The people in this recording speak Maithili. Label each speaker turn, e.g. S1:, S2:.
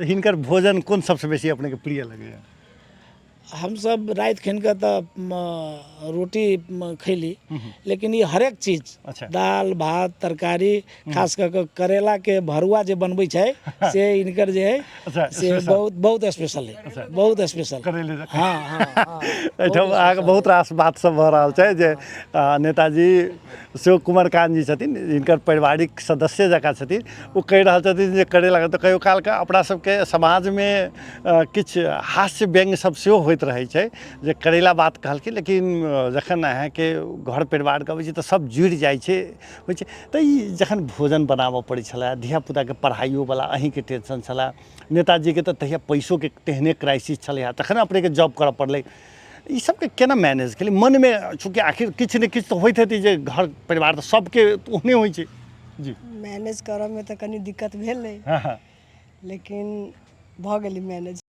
S1: तऽ हिनकर भोजन कोन सबसँ बेसी अपनेके प्रिय लगैए?
S2: हमसब राति खन के तऽ रोटी खैली, लेकिन ई हरेक चीज, दालि भात तरकारी, खास कऽ के करेला के भरुआ जे बनबै छै से हिनकर जे है से बहुत बहुत स्पेशल है, बहुत स्पेशल।
S1: हँ हँ। एहिठाम अहाँके बहुत रास बात सब भऽ रहल छै जे नेताजी सेहो कुमरकान्त जी छथिन, हिनकर पारिवारिक सदस्य जकाँ छथिन। ओ कहि रहल छथिन जे करेला तऽ कहियो कालके अपना सबके समाजमे किछु हास्य व्यङ्ग सब सेहो होइत रहै छै जे करैला बात कहलखिन, लेकिन जखन अहाँके घर परिवारके अबै छै तऽ सब जुड़ि जाइ छै, होइ छै। तऽ ई जखन भोजन बनाबऽ पड़ै छलै, धियापुताके पढ़ाइयोवला अहीँके टेंशन छलै, नेताजीके तऽ तहिया पैसोके तेहने क्राइसिस छलै हँ, तखन अपनेके जॉब करऽ पड़लै, ई सबके केना मैनेज केलियै मनमे? चूँकि आखिर किछु ने किछु तऽ होइत हेतै जे घर परिवार तऽ सबके ओहने होइ छै जी।
S3: मैनेज करऽमे तऽ कनि दिक्कत भेलै, लेकिन भऽ गेलै मैनेज।